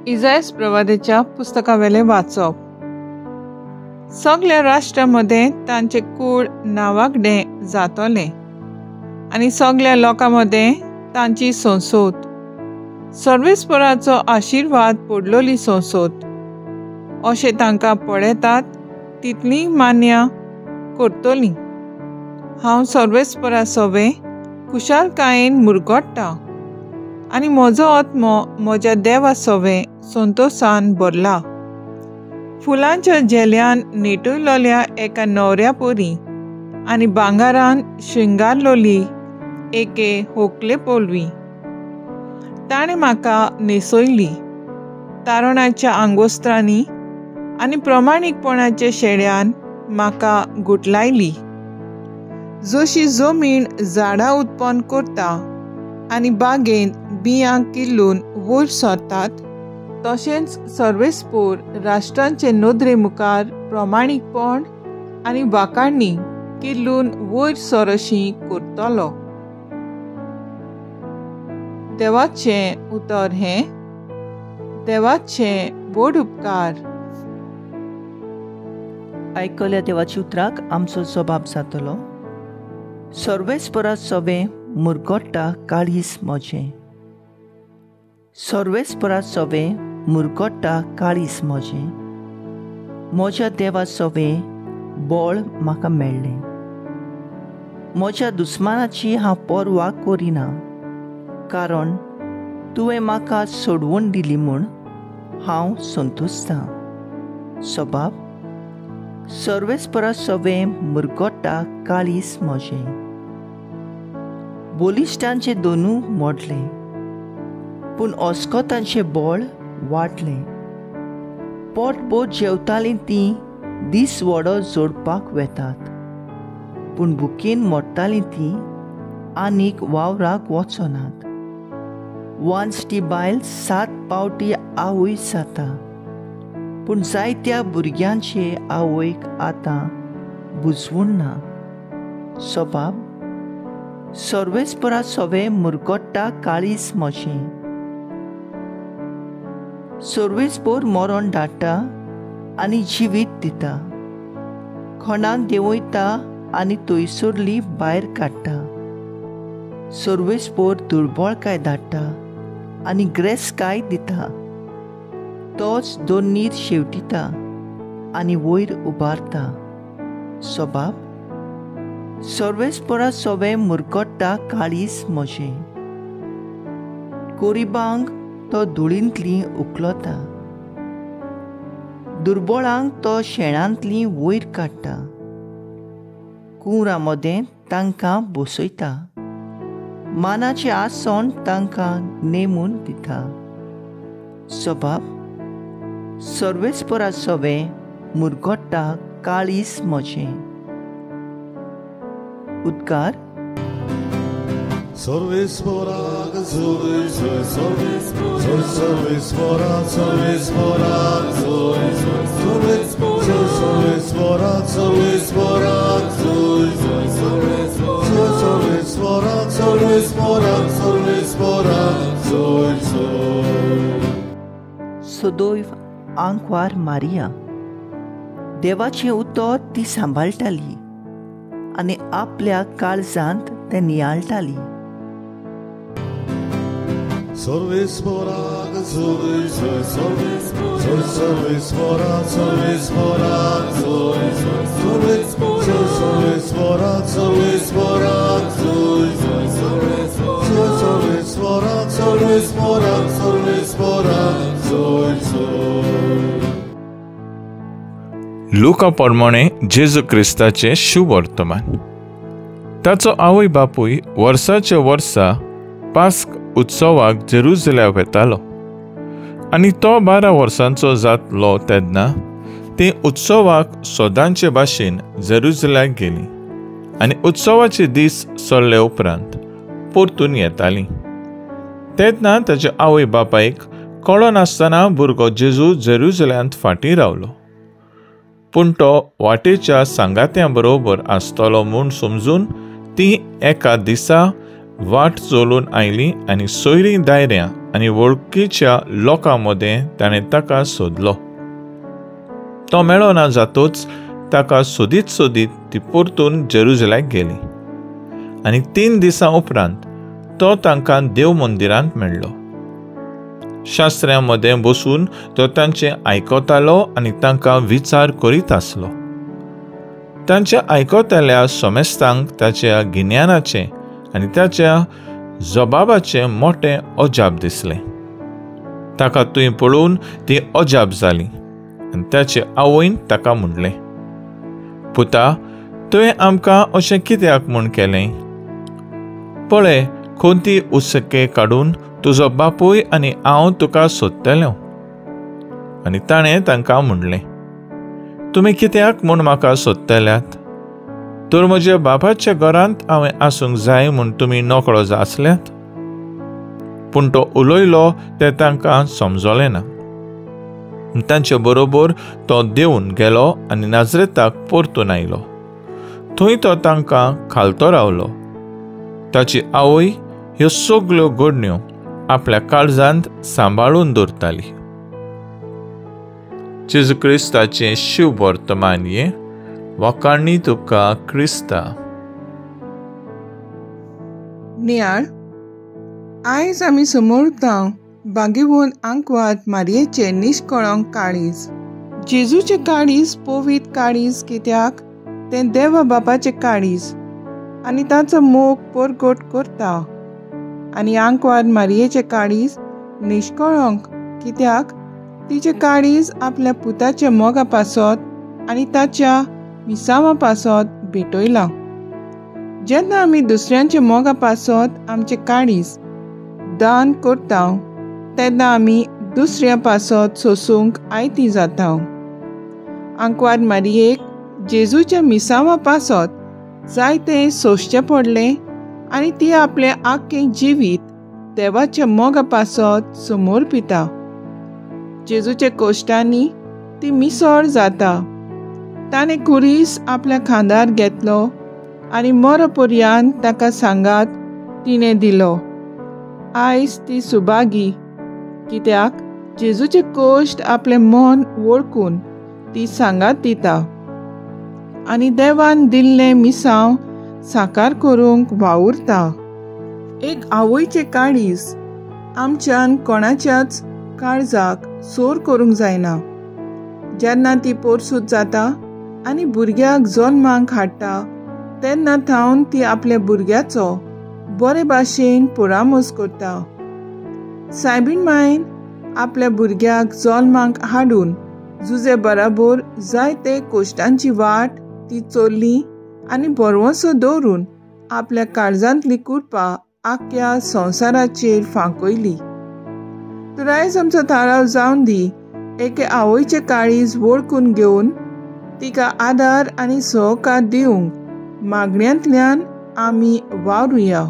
इजायस प्रवादेच्या पुस्तकावेलें वाचप. सगल्या राष्ट्रां मदें तांचें कूळ नांवागडें जातलें आनी सगल्या लोकां मदें तांची संसोत, सर्वेस्पराचो आशिर्वाद पडलोली संसोत अशें तांकां पळयतात तितली मान्य करतली. हांव सर्वेस्परा सवें खुशालकायेन मुरगट्टा आनी म्हजो आत्मो म्हज्या देवा सवें संतोशान भरला. फुलांच्या झेल्यान नेटयलोल्या एका न्हवऱ्या परी आनी भांगरान शृंगारलोली एके होकले पोलवी ताणें म्हाका न्हेसयली. तारणाच्या आंगोस्त्रांनी आनी प्रमाणीकपणाच्या शेड्यान म्हाका गुटलायली. जशी जमीन झाडां उत्पन्न करता आनी बागेंत बियां किल्लून वयर सरतात, तशेंच सर्वेस्पोर राष्ट्रांचे नदरे मुखार प्रमाणीकपण आनी वाखाणणी किल्लून वयर सरशी करतलो. देवाचें उतर हें. देवाचें व्हड उपकार. आयकल्या देवाच्या उतराक आमचो जबाब जातलो. सर्वेस्परा सवें मुरगट्टा काळीज म्हजें, सर्वेस्परा सवें मुरगट्टा काळीज म्हजें, म्हज्या देवा सवें बळ म्हाका मेळ्ळें. म्हज्या दुस्मानाची हांव पर्वा करिना, कारण तुवें म्हाका सोडवून दिली म्हूण हांव संतोशतां. सबाब सर्वेस्परा सवें मुरगट्टा काळीज म्हजें. बलिश्टांचे दोनू मोडलें, पूण अस्कोतांचें बळ वाडलें. पोटभर जेवतालीं तीं दीस वडो जोडपाक वेतात, पूण भुकेन मोडटालीं तीं आनीक वावराक वचनात. वांजटी बायल 7 पावटी आवय जाता, पूण जायत्या भुरग्यांचे आवयक आतां बुजवून ना. सबाब सर्वेस्परा सवें मुरगट्टा काळीज म्हजें. सर्वेस्पोर मरण धाडटा आनी जिवीत दिता, खणान देंवयता आनी थंयसरली भायर काडटा. सर्वेस्पोर दुर्बळकाय धाडटा आनी ग्रेसकाय दिता, तोच दोनीर शेवटिता आनी वयर उबारता. सबाब सर्वेस्परा सवें मुरगट्टा काळीज म्हजें. कोरिबांक तो धुळींतली उखलता, दुर्बळांक तो शेणांतली वयर काडटा, कुंवरा मदें तांकां बसयता, मानाचें आसन तांकां नेमून दिता. सबाब सर्वेस्परा सवें मुरगट्टा काळीज म्हजें. उद्गार. सर्वेस्पराक जोय जोय, सर्वेस्परा सर्वेस्पराक जोय जोय, सर्वेस्परा सर्वेस्पराक जोय जोय, सर्वेस्परा सर्वेस्पराक सर्वेस्पराक जोय जोय. सदैव आंकवार मारिया देवाचें उतर ती सांबाळटाली आनी आपल्या काळजांत तें नियाळटाली. सर्वेस्पराक जोय जोय, सर्वेस्परा सर्वेस्पराक जोय जोय, सर्वेस्परा सर्वेस्पराक जोय जोय, सर्वेस्परा सर्वेस्पराक सर्वेस्पराक जोय जोय. लुका प्रमाणे जेजू क्रिस्ताचें शुभवर्तमान. ताचो आवय बापूय वर्साच्या वर्सा पास्क उत्सवाक जेरुजलेमाक वेतालो आनी तो 12 वर्सांचो जातलो तेन्ना ती उत्सवाक सदांचे भाशेन जेरुजलेमाक गेली आनी उत्सवाचे दीस सरले उपरांत परतून येताली. तेन्ना ताच्या आवय बापायक कळनासतना भुरगो जेजू जेरुजलेमांत फाटीं रावलो, पूण तो वाटेच्या सांगात्यां बरोबर आसतलो म्हूण समजून ती एका दिसा वाट चलून आयली आनी सोयरीं दायऱ्यां आनी वळखीच्या लोकां मदें ताणें ताका सोदलो. तो मेळो ना जातूच ताका सोदीत सोदीत ती परतून जेरुजलेमाक गेली आनी 3 दिसां उपरांत तो तांकां देव मंदिरांत मेळ्ळो. शास्त्र्यां मदें बसून तो तांचें आयकतालो आनी तांकां विचार करीत आसलो. तांच्या आयकतल्या समेस्तांक ताच्या गिन्यानाचें आनी ताच्या जबाबाचें मोटें अजाप दिसलें. ताका थंय पळोवन ती अजाप जाली आनी ताचे आवयन ताका म्हणलें, पुता, तुवें आमकां अशें कित्याक म्हूण केलें? पळय, कोणती उसके काडून तुजो बापूय आनी हांव तुका सोदतलें. आनी ताणें तांकां म्हणलें, तुमी कित्याक म्हूण म्हाका सोदतल्यात? तर म्हज्या बापाच्या घरांत हांवें आसूंक जाय म्हूण तुमी नकळो आसल्यात? पूण तो उलयलो तें तांकां समजलें ना. तांचे बरोबर तो देंवन गेलो आनी नाजरेताक परतून आयलो. थंय तो तांकां खालतो रावलो. ताची आवय ह्यो सगल्यो घडण्यो आपल्या काळजांत सांबाळून दवरताली. जेजू क्रिस्ताचें शिव वर्तमान हें. वाखाणी तुका क्रिस्ता. नियाळ. आयज आमी समोरता बागेवन आंकवार मारयेचें निश्कळंक काळीज. जेजूचें काळीज पवित्र काळीज कित्याक तें देवा बापाचें काळीज आनी ताचो मोग परगट करता. आनी आंकवार मारयेचें काळीज निश्कळंक कित्याक तिचें काळीज आपल्या पुताच्या मोगा पासत आनी ताच्या मिसावा पासत भेटयलां. जेन्ना आमी दुसऱ्यांच्या मोगा पासत आमचें काळीज दान करता तेन्ना आमी दुसऱ्या पासत सोसूंक आयती जाता. आंकवार मारयेक जेजूच्या मिसावा पासत जायतें सोंसचें पडलें आनी ती आपलें आख्खें जिवीत देवाच्या मोगा पासत समर्पिता. जेजूच्या कोश्टांनी ती मिसळ जाता. ताणें खुरीस आपल्या खांदार घेतलो आनी मरपर्यांत ताका सांगात तिणें दिलो. आयज ती सुभागी कित्याक जेजूचे कोश्ट आपलें मन वळखून ती सांगात दिता आनी देवान दिल्लें मिसांव साकार करूंक वावुरता. एक आवयचें काळीज आमच्यान कोणाच्याच काळजाक सोर करूंक जायना. जेन्ना ती पोरसूत जाता आनी भुरग्याक जल्माक हाडटा तेन्ना थावन ती आपल्या भुरग्याचो बरे भाशेन परामर्श करता. सायबीण मायन आपल्या भुरग्याक जल्माक हाडून जुजे बराबर जायते कोश्टांची वाट ती चोरली आनी भरवंसो दवरून आपल्या काळजांतली कृपा आख्या संवसाराचेर फांकयली. तर आयज आमचो थाराव जावन दी एके आवयचें काळीज वळखून घेवन तिका आदार आनी सहकार दिवंक मागण्यांतल्यान आमी वावरुया.